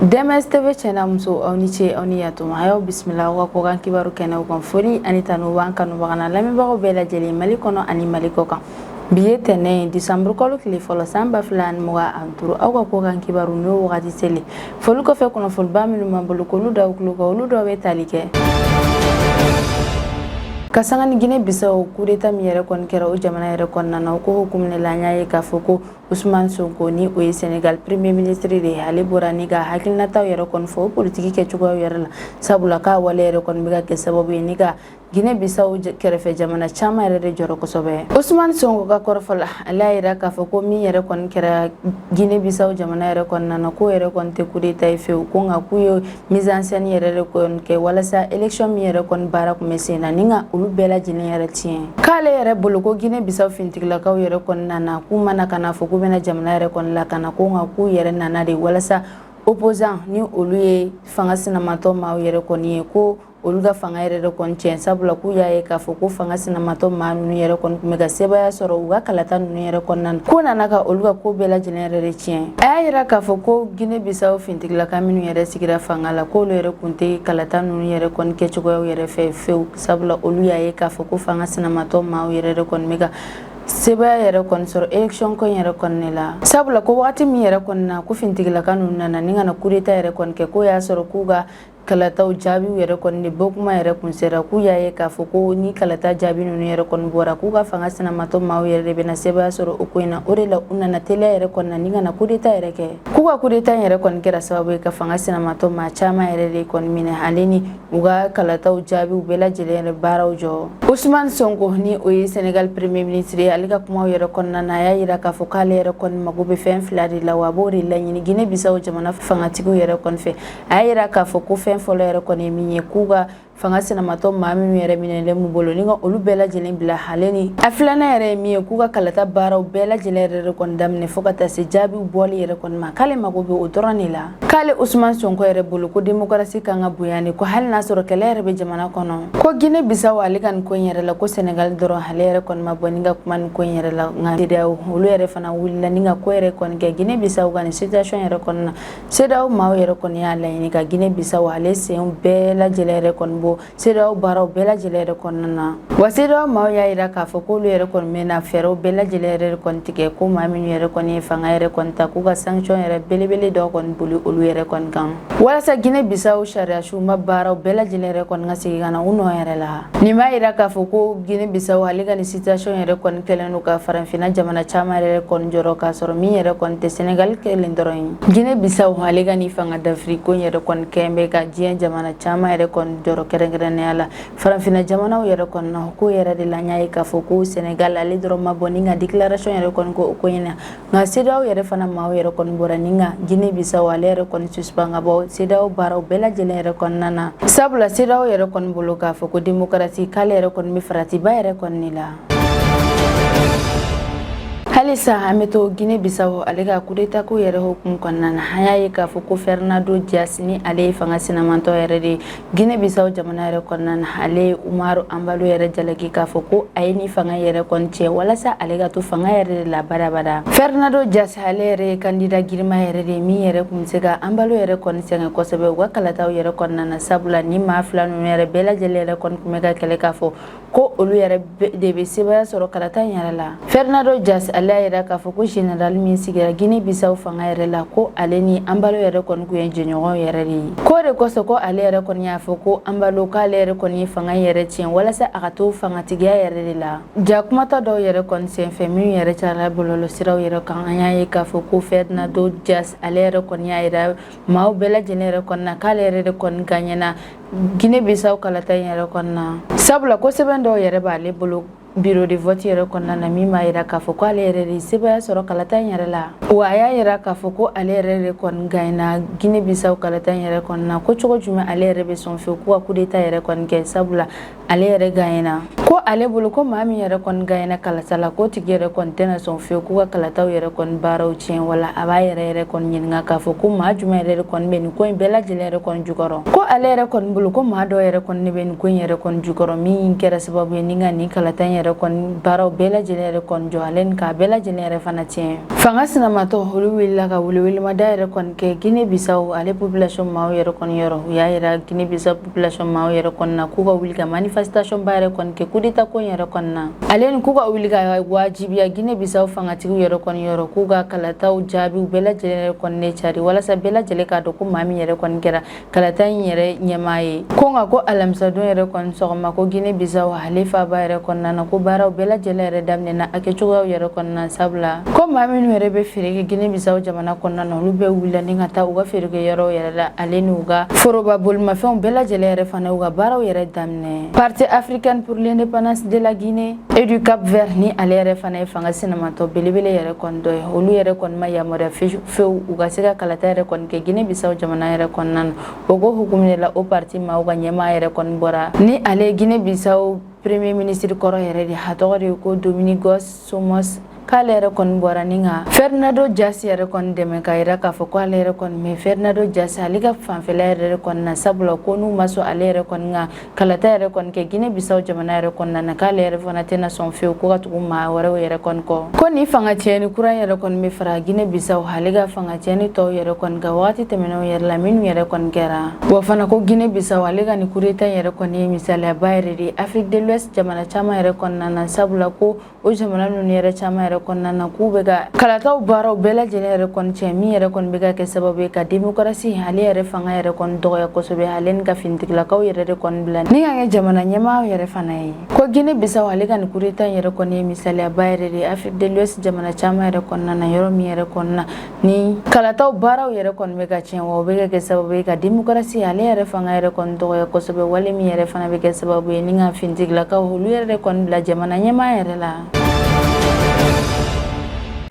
DMS TV cɛ n'a muso, aw ni ce, aw ni yatuma. A y'aw bisimila aw ka kɔkan kibaru kɛnɛw kan. Foli ani tanu b'an kanubaga n'a lamɛnbagaw bɛɛ lajɛlen, Mali kɔnɔ ani Mali kɔ kan. Bi ye tɛnɛn ye, disanburu kalo tile fɔlɔ, san 2025. Aw ka kɔkan kibaru n'o wagati seli. Foli kɔfɛ, kunnafoniba minnu b'an bolo k'olu da tulo kan, olu dɔw bɛ tali kɛ ka sanga ni Guinée Bissau coup d'état min yɛrɛ kɔni kɛra o jamana yɛrɛ kɔnɔna na. O ko hukumu de la, an y'a ye k'a fɔ ko Ousmane Sonko, ni o ye Sénégal premier ministre de ye, ale bɔra ni ka hakilinataw yɛrɛ kɔni fɔ o politiki kɛcogoyaw yɛrɛ la, sabula k'a wale yɛrɛ kɔni bɛ ka kɛ sababu ye ni ka Guinée Bissau kɛrɛfɛ jamana caman yɛrɛ de jɔrɔ kosɛbɛ. Ousmane Sonko ka kɔrɔfɔ la, ale y'a yira k'a fɔ ko min yɛrɛ kɔni kɛra Guinée Bissau jamana yɛrɛ kɔnɔna na, k'o yɛrɛ kɔni tɛ coup d'état ye fewu, ko nka k'u ye mise en scène yɛrɛ de kɔni kɛ walasa élection min yɛrɛ kɔni baara tun bɛ sen na, ni ka olu bɛɛ lajɛlen yɛrɛ tiɲɛ. K'ale yɛrɛ bolo ko Guinée Bissau finitigilakaw yɛrɛ kɔni nana, k'u mana ka na fɔ k'u bɛna jamana yɛrɛ kɔni lakana, ko nka k'u yɛrɛ nana de walasa opposant, ni olu ye fanga sinamatɔ maaw yɛrɛ kɔni ye, ko olu ka fanga yɛrɛ de kɔni tiɲɛ, sabula k'u y'a ye k'a fɔ ko fanga sinamatɔ maa ninnu yɛrɛ kɔni tun bɛ ka sebaaya sɔrɔ u ka kalata ninnu yɛrɛ kɔnɔna na, k'o nana ka olu ka ko bɛɛ lajɛlen yɛrɛ de tiɲɛ. A y'a yira k'a fɔ ko Guinée Bissau finitigilaka minnu yɛrɛ sigira fanga la, k'olu yɛrɛ kun tɛ kalata ninnu yɛrɛ kɔni kɛcogoyaw yɛrɛ fɛ fewu, sabula olu y'a ye k'a fɔ ko fanga sinamatɔ maaw yɛrɛ de kɔni bɛ ka sebaaya yɛrɛ kɔni sɔrɔ élection ko yɛrɛ kɔni la, sabula ko wagati min yɛrɛ kɔni na ko finitigilaka ninnu nana ni ka na coup d'état yɛrɛ kɔni kɛ, k'o y'a sɔrɔ k'u ka kalataw jaabiw yɛrɛ kɔni de bɔ kuma yɛrɛ kun sera, k'u y'a ye k'a fɔ ko ni kalata jaabi ninnu yɛrɛ kɔni bɔra, k'u ka fanga sinamatɔ maaw yɛrɛ de bɛna sebaaya sɔrɔ o ko in na. O de la u nana teliya yɛrɛ kɔni na ni ka na coup d'état yɛrɛ kɛ. K'u ka coup d'état yɛrɛ kɔni kɛra sababu ye ka fanga sinamatɔ maa caman yɛrɛ de kɔni minɛ, ale ni u ka kalataw jaabiw bɛɛ lajɛlen yɛrɛ baaraw jɔ. Ousmane Sonko, ni o ye Sénégal premier ministre ye, ale ka kumaw yɛrɛ kɔnɔna na, a y'a yira k'a fɔ k'ale yɛrɛ kɔni mago bɛ fɛn fila de la, wa a b'o de laɲini Guinée Bissau jamana fangatigiw yɛrɛ kɔni fɛ. A y'a yira k'a fɔ ko fɛn fɔlɔ yɛrɛ kɔni ye min ye, k'u ka fanga sinamatɔ maa minnu yɛrɛ minɛlen b'u bolo, ni ka olu bɛɛ lajɛlen bila, ale ni a filanan yɛrɛ ye min ye, k'u ka kalata baaraw bɛɛ lajɛlen yɛrɛ de kɔni daminɛ fo ka taa se jaabiw bɔli yɛrɛ kɔni ma. K'ale mago bɛ o dɔrɔn de la. K'ale Ousmane Sonko yɛrɛ bolo ko démocratie kan ka bonya ni ko hali n'a sɔrɔ kɛlɛ yɛrɛ bɛ jamana kɔnɔ. Ko Guinée Bissau ale ka nin ko in yɛrɛ la, ko Sénégal dɔrɔn ale yɛrɛ kɔni ma bɔ ni ka kuma nin ko in yɛrɛ la, nka CEDEAO olu yɛrɛ fana wulila ni ka ko yɛrɛ kɔni kɛ Guinée Bissau ka nin situation yɛrɛ kɔnɔna na. CEDEAO maaw yɛrɛ kɔni y'a laɲini ka Guinée Bissau ale sen bɛɛ lajɛlen yɛrɛ kɔni bɔ CEDEAO baaraw bɛɛ lajɛlen yɛrɛ kɔnɔna na. Wa CEDEAO maaw y'a yira k'a fɔ k'olu yɛrɛ kɔni bɛna fɛɛrɛw bɛɛ lajɛlen yɛrɛ kɔni tigɛ, ko maa minnu yɛrɛ kɔni ye fanga yɛrɛ kɔni ta, k'u ka sanction yɛrɛ belebele dɔw kɔni boli olu yɛrɛ kɔni kan, walasa Guinée Bissau sariya sunba baaraw bɛɛ lajɛlen yɛrɛ kɔni ka segin ka na u nɔ yɛrɛ la. Nin b'a yira k'a fɔ ko Guinée Bissau ale ka nin situation yɛrɛ kɔni kɛlen don ka farafinna jamana caman yɛrɛ kɔni jɔrɔ, k'a sɔrɔ min yɛrɛ kɔni tɛ Sénégal kelen dɔrɔn ye. Guinée Bissau ale ka nin fanga dafiri ko yɛrɛ kɔni kɛn bɛ ka diɲɛ jamana caman yɛrɛ kɔni jɔrɔ, kɛrɛnkɛrɛnnenya la farafinna jamanaw yɛrɛ kɔni na. Ko yɛrɛ de la, n y'a ye k'a fɔ ko Sénégal ale dɔrɔn ma bɔ ni ka déclaration yɛrɛ kɔni ko o ko in na, nka CEDEAO yɛrɛ fana maaw yɛrɛ kɔni bɔra ni ka Guinée Bissau ale yɛrɛ kɔni suspend ka bɔ CEDEAO baaraw bɛɛ lajɛlen yɛrɛ kɔnɔna na, sabula CEDEAO yɛrɛ kɔni bolo k'a fɔ ko démocratie k'ale yɛrɛ kɔni bɛ faratiba yɛrɛ kɔni la. Halisa an bɛ to Guinée Bissau ale ka coup d'état ko yɛrɛ hukumu kɔnɔna na. An y'a ye k'a fɔ ko Fernando Dias, ni ale ye fanga sinamantɔ yɛrɛ de ye Guinée Bissau jamana yɛrɛ kɔnɔna na, ale ye Umaru Embalo yɛrɛ jalaki k'a fɔ ko a ye ni fanga yɛrɛ kɔni tiɲɛ walasa ale ka to fanga yɛrɛ de la badabada. Fernando Dias ale yɛrɛ ye candidat girima yɛrɛ de ye min yɛrɛ kun bɛ se ka Embalo yɛrɛ kɔni sɛgɛn kosɛbɛ u ka kalataw yɛrɛ kɔnɔna na, sabula ni maa fila ninnu yɛrɛ bɛɛ lajɛlen yɛrɛ kɔni tun bɛ ka kɛlɛ k'a fɔ ko olu yɛrɛ de bɛ sebaaya sɔrɔ kalata in yɛrɛ la. Fernando Dias ale y'a yira k'a fɔ ko général min sigira Guinée Bissau fanga yɛrɛ la, ko ale ni Embalo yɛrɛ kɔni kun ye jɛɲɔgɔn yɛrɛ de ye. K'o de kosɔn ko ale yɛrɛ kɔni y'a fɔ ko Embalo k'ale yɛrɛ kɔni ye fanga yɛrɛ tiɲɛ walasa a ka to fangatigiya yɛrɛ de la. Ja kumata dɔw yɛrɛ kɔni senfɛ minnu yɛrɛ cayara bɔlɔlɔsiraw yɛrɛ kan, an y'a ye k'a fɔ ko Fernando Dias ale yɛrɛ kɔni y'a yira maaw bɛɛ lajɛlen yɛrɛ kɔni na k'ale yɛrɛ de kɔni gagnena Guinée Bissau kalata in yɛrɛ kɔnɔna na, sabula ko sɛbɛn dɔw yɛrɛ b'ale bolo bureau de vote yɛrɛ kɔnɔna na min b'a yira k'a fɔ ko ale yɛrɛ de sebaaya sɔrɔ kalata in yɛrɛ la. Wa a y'a yira k'a fɔ ko ale yɛrɛ de kɔni gagnena Guinée Bissau kalata in yɛrɛ kɔnɔna na, ko cogo jumɛn ale yɛrɛ bɛ sɔn fewu k'u ka coup d'état yɛrɛ kɔni kɛ, sabula ale yɛrɛ gagnena. Ko ale bolo ko maa min yɛrɛ kɔni gagnena kalata la, k'o tigi yɛrɛ kɔni tɛna sɔn fewu k'u ka kalataw yɛrɛ kɔni baaraw tiɲɛ. Wala a b'a yɛrɛ yɛrɛ kɔni ɲininka k'a fɔ ko maa jumɛn yɛrɛ de kɔni bɛ nin ko in bɛɛ lajɛlen yɛrɛ kɔni jukɔrɔ. Ko ale yɛrɛ kɔni bolo ko maa dɔw yɛrɛ kɔni de bɛ nin ko in yɛrɛ kɔni jukɔrɔ min kɛra sababu ye ni ka nin kalata in yɛrɛ yɛrɛ kɔni baaraw bɛɛ lajɛlen yɛrɛ kɔni jɔ, ale ni k'a bɛɛ lajɛlen yɛrɛ fana tiɲɛ. Fanga sinamatɔ olu wulila ka welewelemada yɛrɛ kɔni kɛ Guinée Bissau ale population maaw yɛrɛ kɔni yɔrɔ. U y'a yira Guinée Bissau population maaw yɛrɛ kɔni na k'u ka wuli ka manifestation ba yɛrɛ kɔni kɛ coup d'état ko in yɛrɛ kɔni na, ale ni k'u ka wuli ka wajibiya Guinée Bissau fangatigiw yɛrɛ kɔni yɔrɔ k'u ka kalataw jaabiw bɛɛ lajɛlen yɛrɛ kɔni ne cari, walasa bɛɛ lajɛlen k'a dɔn ko maa min yɛrɛ kɔni kɛra kalata in yɛrɛ ɲɛmaa ye. Ko nka ko alamisadon yɛrɛ kɔni sɔgɔma, ko Guinée Bissau ale faaba yɛrɛ kɔnɔna na, ko baaraw bɛɛ lajɛlen yɛrɛ daminɛna a kɛcogoyaw yɛrɛ kɔnɔna, sabula ko maa minnu yɛrɛ bɛ feere kɛ Guinée Bissau jamana kɔnɔna na, olu bɛɛ wulila ni ka taa u ka feerekɛ yɔrɔw yɛrɛ la, ale n'u ka foroba bolimafɛnw bɛɛ lajɛlen yɛrɛ fana u ka baaraw yɛrɛ daminɛ. Parti africain pour l'indépendance de la Guinée et du Cap Vert, ni ale yɛrɛ fana ye fanga sinamatɔ belebele yɛrɛ kɔni dɔ ye, olu yɛrɛ kɔni ma yamaruya fewu u ka se ka kalata yɛrɛ kɔni kɛ Guinée Bissau jamana yɛrɛ kɔnɔna na. O ko hukumu de la, o parti maaw ka ɲɛmaa yɛrɛ kɔni bɔra, ni ale ye Guinée Bissau premier ministre kɔrɔ yɛrɛ de, a tɔgɔ de ye ko Domingos Simões, k'ale yɛrɛ kɔni bɔra ni ka Fernando Dias yɛrɛ kɔni dɛmɛ, k'a yira k'a fɔ ko ale yɛrɛ kɔni bɛ Fernando Dias ale ka fanfɛla yɛrɛ kɔni na, sabula ko n'u ma sɔn ale yɛrɛ kɔni ka kalata yɛrɛ kɔni kɛ Guinée Bissau jamana yɛrɛ kɔnɔna na, k'ale yɛrɛ fana tɛna sɔn fewu ko ka tugu maa wɛrɛw yɛrɛ kɔni kɔ. Ko ni fanga tiɲɛni kura yɛrɛ kɔni bɛ fara Guinée Bissau ale ka fanga tiɲɛni tɔw yɛrɛ kɔni kan wagati tɛmɛnenw yɛrɛ la minnu yɛrɛ kɔni kɛra. Wa fana ko Guinée Bissau ale ka nin coup d'état yɛrɛ kɔni ye misaliyaba yɛrɛ de ye Afrique de l'Ouest jamana caman yɛrɛ kɔnɔna na, sabula ko o jamana ninnu yɛrɛ caman yɛrɛ kɔnɔna na, k'u bɛ ka kalataw baaraw bɛɛ lajɛlen yɛrɛ kɔni tiɲɛ, min yɛrɛ kɔni bɛ ka kɛ sababu ye ka démocratie ale yɛrɛ fanga yɛrɛ kɔni dɔgɔya kosɛbɛ, ale ni ka finitigilakaw yɛrɛ de kɔni bila ni ka kɛ jamana ɲɛmaaw yɛrɛ fana ye. Ko Guinée Bissau ale ka nin coup d'état yɛrɛ kɔni ye misaliyaba yɛrɛ de ye Afrique de l'Ouest jamana caman yɛrɛ kɔnɔna na, yɔrɔ min yɛrɛ kɔnɔna ni kalataw baaraw yɛrɛ kɔni bɛ ka tiɲɛ, wa o bɛ ka kɛ sababu ye ka démocratie ale yɛrɛ fanga yɛrɛ kɔni dɔgɔya kosɛbɛ, wale min yɛrɛ fana bɛ kɛ sababu ye ni ka finitigilakaw olu yɛrɛ de kɔni bila jamana ɲɛmaa yɛrɛ la.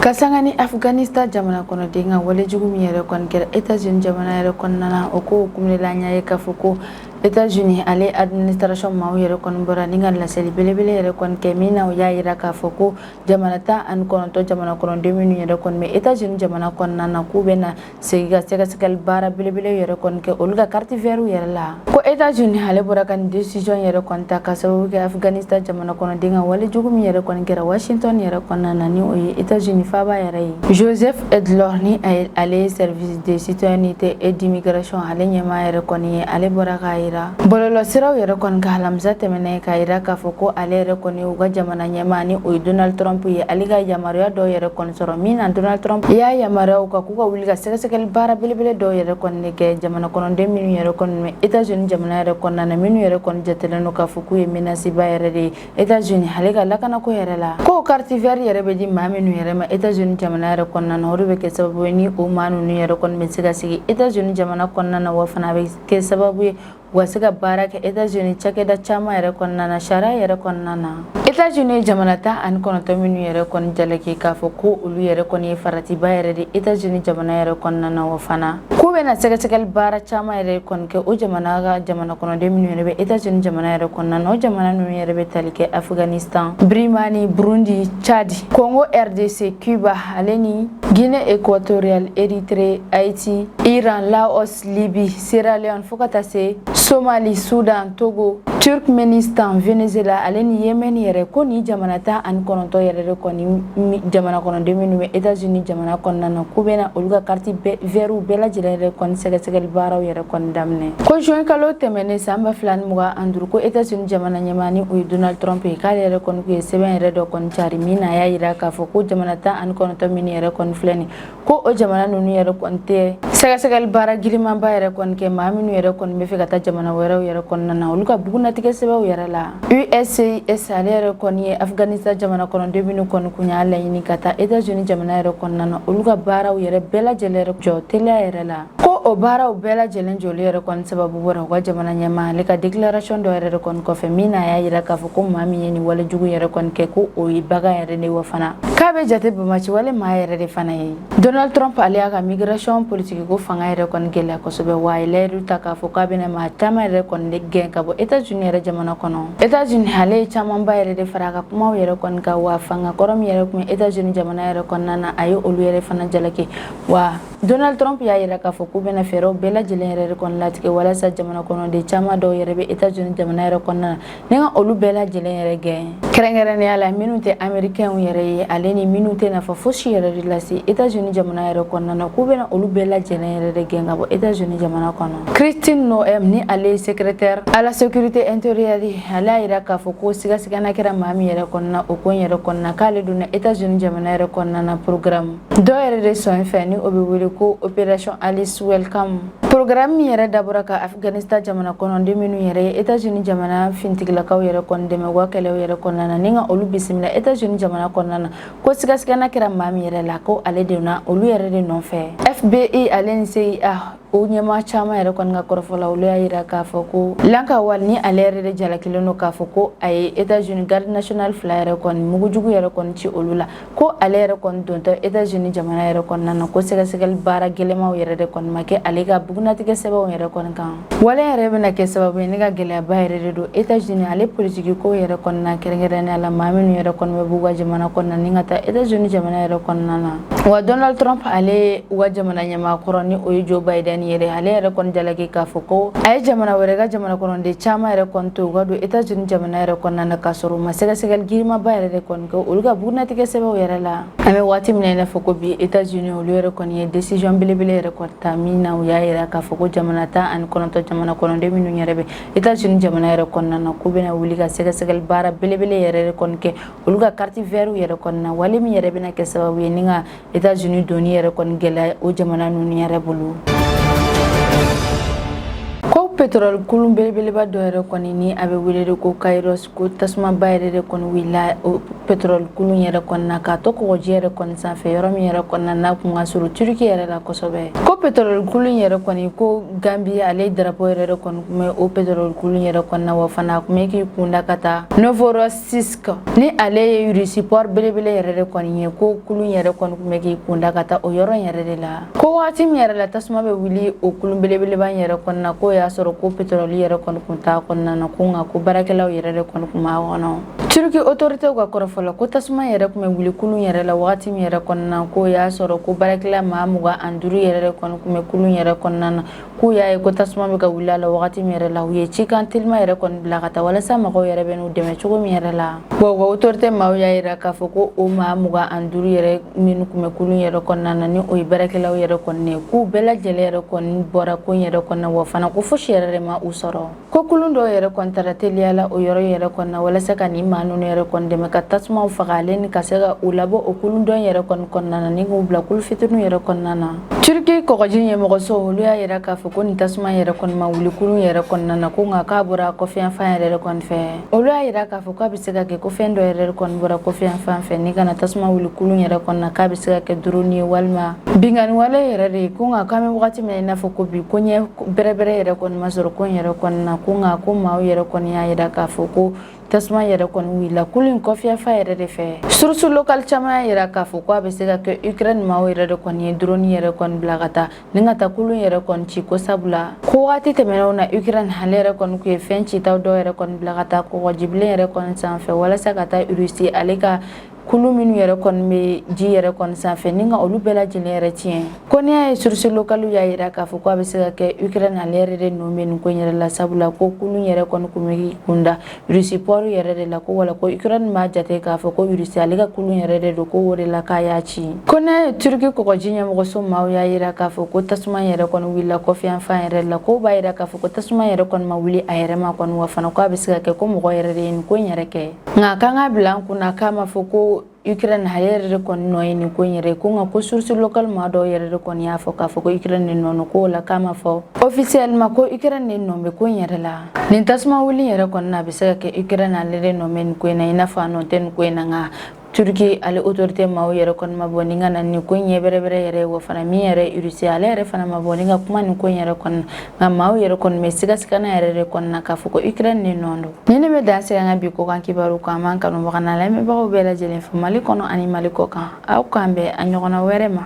Ka sanga ni Afghanistan jamana kɔnɔden ka walejugu min yɛrɛ kɔni kɛra États-Unis jamana yɛrɛ kɔnɔna na, o ko hukumu de la, an y'a ye k'a fɔ ko États-Unis ale administration maaw yɛrɛ kɔni bɔra ni ka laseli belebele yɛrɛ kɔni kɛ, min na u y'a yira k'a fɔ ko jamana 19 jamana kɔnɔden minnu yɛrɛ kɔni bɛ États-Unis jamana kɔnɔna na, k'u bɛna segin ka sɛgɛsɛgɛli baara belebele yɛrɛ kɔni kɛ olu ka carte verte yɛrɛ la. Ko États-Unis ale bɔra ka nin décision yɛrɛ kɔni ta ka sababu kɛ Afghanistan jamana kɔnɔden ka walejugu min yɛrɛ kɔni kɛra Washington yɛrɛ kɔnɔna na, ni o ye États-Unis faaba yɛrɛ ye. Joseph Edlor, ni ale ye service de citoyenneté et d'immigration ale ɲɛmaa yɛrɛ kɔni ye, ale bɔra k'a yira bɔlɔlɔsiraw yɛrɛ kɔni ka alamisa tɛmɛnen, k'a yira k'a fɔ ko ale yɛrɛ kɔni u ka jamana ɲɛmaa, ni o ye Donald Trump ye, ale ka yamaruya dɔw yɛrɛ kɔni sɔrɔ, min na Donald Trump y'a yamaruya u ka k'u ka wuli ka sɛgɛsɛgɛli baara belebele dɔw yɛrɛ kɔni de kɛ jamana kɔnɔden minnu yɛrɛ kɔni bɛ États-Unis jamana yɛrɛ kɔnɔna na, minnu yɛrɛ kɔni jatelen don k'a fɔ k'u ye menace ba yɛrɛ de ye États-Unis ale ka lakanako yɛrɛ la. Ko carte verte yɛrɛ bɛ di maa minnu yɛrɛ ma États-Unis jamana yɛrɛ kɔnɔna na, o de bɛ kɛ sababu ye ni o maa ninnu yɛrɛ kɔni bɛ se ka sigi États-Unis jamana kɔnɔna na, wa fana a bɛ kɛ sababu ye u ka se ka baara kɛ États-Unis cakɛda caman yɛrɛ kɔnɔna na, sariya yɛrɛ kɔnɔna na. États-Unis ye jamana 19 minnu yɛrɛ kɔni jalaki k'a fɔ ko olu yɛrɛ kɔni ye faratiba yɛrɛ de États-Unis jamana yɛrɛ kɔnɔna na, wa fana k'u bɛna sɛgɛsɛgɛli baara caman yɛrɛ kɔni kɛ o jamana ka jamana kɔnɔden minnu yɛrɛ bɛ États-Unis jamana yɛrɛ kɔnɔna na. O jamana ninnu yɛrɛ bɛ tali kɛ Afghanistan, Birmanie, Burundi, Tchad, Congo RDC, Cuba ale ni Guinée équatoriale, Érythrée, Haïti, Iran, Laos, Libye, Sierra Leone, fo ka taa se Somali, Soudan, Togo, Turkmenistan, Venezuela ale ni Yemen yɛrɛ. Ko ni jamana 19 yɛrɛ de kɔni jamana kɔnɔden minnu bɛ États-Unis jamana kɔnɔna na, k'u bɛna olu ka carte verte bɛɛ lajɛlen yɛrɛ kɔni sɛgɛsɛgɛli baaraw yɛrɛ kɔni daminɛ. Ko juin kalo tɛmɛnen san 2025, ko États-Unis jamana ɲɛmaa, ni o ye Donald Trump ye, k'ale yɛrɛ kɔni kun ye sɛbɛn yɛrɛ dɔ kɔni cari, min na a y'a yira k'a fɔ ko jamana 19 minnu yɛrɛ kɔni filɛ nin, ko o jamana ninnu yɛrɛ kɔni tɛ sɛgɛsɛgɛli baara girimanba yɛrɛ kɔni kɛ maa minnu yɛrɛ kɔni bɛ fɛ ka taa jamana wɛrɛw yɛrɛ kɔnɔna na, olu ka bugunnatigɛ sɛbɛnw yɛrɛ la. USCIS ale yɛrɛ kɔni ye Afghanistan jamana kɔnɔden minnu kɔni kun y'a laɲini ka taa États-Unis jamana yɛrɛ kɔnɔna na, olu ka baaraw yɛrɛ bɛɛ lajɛlen yɛrɛ jɔ teliya yɛrɛ la. Ko o baaraw bɛɛ lajɛlen jɔli yɛrɛ kɔni sababu bɔra u ka jamana ɲɛmaa ale ka déclaration dɔ yɛrɛ de kɔni kɔfɛ, min na a y'a yira k'a fɔ ko maa min ye nin walejugu yɛrɛ kɔni kɛ, ko o ye bagan yɛrɛ de, wa fana k'a bɛ jate bamaci wale maa yɛrɛ de fana ye. Donald Trump ale y'a ka migration politique ko fanga yɛrɛ kɔni gɛlɛya kosɛbɛ, wa a ye layidu ta k'a fɔ k'a bɛna maa caman yɛrɛ kɔni de gɛn ka bɔ États-Unis yɛrɛ jamana kɔnɔ. États-Unis ale ye camanba yɛrɛ de fara a ka kumaw yɛrɛ kɔni kan, wa fanga kɔrɔ min yɛrɛ kun bɛ États-Unis jamana yɛrɛ kɔnɔna na, a ye olu yɛrɛ fana jalaki, wa Donald Trump y'a yira k'a fɔ k'u bɛna fɛɛrɛw bɛɛ lajɛlen yɛrɛ de kɔni latigɛ walasa jamana kɔnɔden caman dɔw yɛrɛ bɛ États-Unis jamana yɛrɛ kɔnɔna na ni ka olu bɛɛ lajɛlen yɛrɛ gɛn, kɛrɛnkɛrɛnnenya la minnu tɛ américains yɛrɛ ye, ale ni minnu tɛ nafa fosi yɛrɛ de lase États-Unis jamana yɛrɛ kɔnɔna na, k'u bɛna olu bɛɛ lajɛlen yɛrɛ de gɛn ka bɔ États-Unis jamana kɔnɔ. Kristi Noem, ni ale ye secrétaire à la sécurité intérieure, ale y'a yira k'a fɔ ko sigasigana kɛra maa min yɛrɛ kɔnɔna o ko in yɛrɛ kɔnɔna, k'ale donna États-Unis jamana yɛrɛ kɔnɔna na programme dɔ yɛrɛ de sɔn fɛ, ni o bɛ wele ko Operation Allies Welcome. Programme min yɛrɛ dabɔra ka Afghanistan jamana kɔnɔden minnu yɛrɛ ye États-Unis jamana fintigilakaw yɛrɛ kɔni dɛmɛ u ka kɛlɛw yɛrɛ kɔnɔna na, ni ka olu bisimila États-Unis jamana kɔnɔna na, ko sigasigana kɛra maa min yɛrɛ la, ko ale donna olu yɛrɛ de nɔfɛ. FBI ale ni CIA o ɲɛmaa caman yɛrɛ kɔni ka kɔrɔfɔ la, olu y'a yira k'a fɔ ko Lakanwal, ni ale yɛrɛ de jalakilen don k'a fɔ ko a ye États-Unis garde nationale fila yɛrɛ kɔni mugujugu yɛrɛ kɔni ci olu la, ko ale yɛrɛ kɔni dontɔ États-Unis jamana yɛrɛ kɔnɔna na, ko sɛgɛsɛgɛli baara gɛlɛnmaw yɛrɛ de kɔni ma kɛ ale ka bugunatigɛ sɛbɛnw yɛrɛ kɔni kan. Wale yɛrɛ bɛna kɛ sababu ye ne ka gɛlɛyaba yɛrɛ de don États-Unis ale politiki ko yɛrɛ kɔnɔna, kɛrɛnkɛrɛnnenya la maa minnu yɛrɛ kɔni bɛ b'u ka jamana kɔnɔna ni ka taa États-Unis jamana yɛrɛ kɔnɔna na. Wa Donald Trump, ale u ka jamana ɲɛmaa kɔrɔ, ni o ye Joe Biden yɛrɛ, ale yɛrɛ kɔni jalaki k'a fɔ ko a ye jamana wɛrɛ ka jamana kɔnɔden caman yɛrɛ kɔni to u ka don États-Unis jamana yɛrɛ kɔnɔna na, k'a sɔrɔ u ma sɛgɛsɛgɛli girinmaba yɛrɛ de kɔni kɛ olu ka bugunatigɛ sɛbɛnw yɛrɛ la. An bɛ waati min na i n'a fɔ ko bi, États-Unis olu yɛrɛ kɔni ye décision belebele yɛrɛ kɔni ta min na, u y'a yira k'a fɔ ko jamana 19 jamana kɔnɔden minnu yɛrɛ bɛ États-Unis jamana yɛrɛ kɔnɔna na, k'u bɛna wuli ka sɛgɛsɛgɛli baara belebele yɛrɛ de kɔni kɛ olu ka carte verte yɛrɛ kɔni na, wale min yɛrɛ bɛna kɛ sababu ye ni ka États-Unis donni yɛrɛ kɔni gɛlɛya o jamana ninnu yɛrɛ bolo. Ko pétrole kulun belebeleba dɔ yɛrɛ kɔni, ni a bɛ wele de ko Kairos, ko tasumaba yɛrɛ de kɔni wulila o pétrole kulun yɛrɛ kɔni na k'a to kɔgɔji yɛrɛ kɔni sanfɛ, yɔrɔ min yɛrɛ kɔnɔna n'a kun ka surun Turki yɛrɛ la kosɛbɛ. Ko pétrole kulun yɛrɛ kɔni, ko Gambie ale drapeau yɛrɛ de kɔni kun bɛ o pétrole kulun yɛrɛ kɔni na, wa fana a kun bɛ k'i kunda ka taa Novorossiysk, ni ale ye Russie port belebele yɛrɛ de kɔni ye. Ko kulun yɛrɛ kɔni kun bɛ k'i kunda ka taa o yɔrɔ yɛrɛ de la. Ko waati min yɛrɛ la tasuma bɛ wuli o kulun belebeleba yɛrɛ kɔni na, k'o y'a sɔrɔ ko pétrole yɛrɛ kɔni kun t'a kɔnɔna na, ko nka ko baarakɛlaw yɛrɛ de kɔni kun b'a kɔnɔ. Turki autorités ka kɔrɔfɔ la, ko tasuma yɛrɛ kun bɛ wuli kulun yɛrɛ la wagati min yɛrɛ kɔnɔna na, k'o y'a sɔrɔ ko baarakɛla maa 25 yɛrɛ de kɔni kun bɛ kulun yɛrɛ kɔnɔna na. K'u y'a ye ko tasuma bɛ ka wuli a la wagati min yɛrɛ la, u ye cikan telima yɛrɛ kɔni bila ka taa walasa mɔgɔw yɛrɛ bɛ n'u dɛmɛ cogo min yɛrɛ la. Wa u ka autorité maaw y'a yira k'a fɔ ko o maa 25 yɛrɛ minnu kun bɛ kulun yɛrɛ kɔnɔna na, ni o ye baarakɛlaw yɛrɛ kɔni ye, k'u bɛɛ lajɛlen yɛrɛ kɔni bɔra ko in yɛrɛ kɔnɔna, wa fana ko fosi yɛrɛ de ma u sɔrɔ. Ko kulun dɔw yɛrɛ kɔni taara teliya la o yɔrɔ yɛrɛ kɔni na walasa ka nin maa ninnu yɛrɛ kɔni dɛmɛ ka tasumaw faga, ale ni ka se ka u labɔ o kulun dɔ yɛrɛ kɔni kɔnɔna na ni k'u bila kulu fitininw yɛrɛ kɔnɔna na. Turki kɔgɔji ɲɛmɔgɔso olu y'a yira k'a fɔ ko nin tasuma yɛrɛ kɔni ma wuli kulun yɛrɛ kɔnɔna na, ko nka k'a bɔra kɔfɛyanfan yɛrɛ de kɔni fɛ. Olu y'a yira k'a fɔ k'a bɛ se ka kɛ ko fɛn dɔ yɛrɛ de kɔni bɔra kɔfɛyanfan fɛ ni ka na tasuma wuli kulun yɛrɛ kɔnɔna, k'a bɛ se ka kɛ drone ye walima binkanni wale yɛrɛ de ye. Ko nka k'an bɛ wagati min na i n'a fɔ ko bi, ko ɲɛ bɛrɛbɛrɛ yɛrɛ kɔni ma sɔrɔ ko in yɛrɛ kɔni na. Ko nka ko maaw yɛrɛ kɔni y'a yira k'a fɔ ko tasuma yɛrɛ kɔni wulila kulun in kɔfɛyanfan yɛrɛ de fɛ. Source locale caman y'a yira k'a fɔ ko a bɛ se ka kɛ Ukraine maaw yɛrɛ de kɔni ye drone yɛrɛ kɔni bila ka taa ni ka taa kulun yɛrɛ kɔni ci, ko sabula ko waati tɛmɛnenw na, Ukraine ale yɛrɛ kɔni kun ye fɛn citaw dɔw yɛrɛ kɔni bila ka taa kɔgɔjibilen yɛrɛ kɔni sanfɛ walasa ka taa Russie ale ka kulu minnu yɛrɛ kɔni bɛ ji yɛrɛ kɔni sanfɛ ni ka olu bɛɛ lajɛlen yɛrɛ tiɲɛ. Ko n'i y'a ye source locale y'a yira k'a fɔ ko a bɛ se ka kɛ Ukraine ale yɛrɛ de nɔ bɛ nin ko in yɛrɛ la, sabula ko kulun yɛrɛ kɔni kun bɛ k'i kunda Russie port yɛrɛ de la, ko wala ko Ukraine b'a jate k'a fɔ ko Russie ale ka kulun yɛrɛ de don, ko o de la k'a y'a ci. Ko n'a ye Turki kɔgɔji ɲɛmɔgɔso maaw y'a yira k'a fɔ ko tasuma yɛrɛ kɔni wulila kɔfɛyanfan yɛrɛ la, ko b'a yira k'a fɔ ko tasuma yɛrɛ kɔni ma wuli a yɛrɛ ma kɔni, wa fana ko a bɛ se ka kɛ ko mɔgɔ yɛrɛ de ye nin ko in yɛrɛ kɛ. Nka k'an ka bila an kunna k'a ma fɔ ko Ukraine ale yɛrɛ de kɔni nɔ ye nin ko in yɛrɛ, ko nka ko source locale maa dɔw yɛrɛ de kɔni y'a fɔ k'a fɔ ko Ukraine de nɔ don, ko o la k'a ma fɔ officiellement ko Ukraine de nɔ bɛ ko in yɛrɛ la. Nin tasuma wuli yɛrɛ kɔni na, a bɛ se ka kɛ Ukraine ale de nɔ bɛ nin ko in na, i n'a fɔ a nɔ tɛ nin ko in na. Nka Turki ale autorité maaw yɛrɛ kɔni ma bɔ ni ka na nin ko in ɲɛ bɛrɛbɛrɛ yɛrɛ ye, wa fana min yɛrɛ Russie ale yɛrɛ fana ma bɔ ni ka kuma nin ko in yɛrɛ kɔni. Nka maaw yɛrɛ kɔni bɛ sigasigana yɛrɛ de kɔni na k'a fɔ ko Ukraine de nɔ don. Ni ne bɛ dan sigi an ka bi kokan kibaru kan, an b'an kanubaga n'an lamɛnbagaw bɛɛ lajɛlen fo Mali kɔnɔ ani Mali kɔ kan. Aw k'an bɛn a ɲɔgɔnna wɛrɛ ma.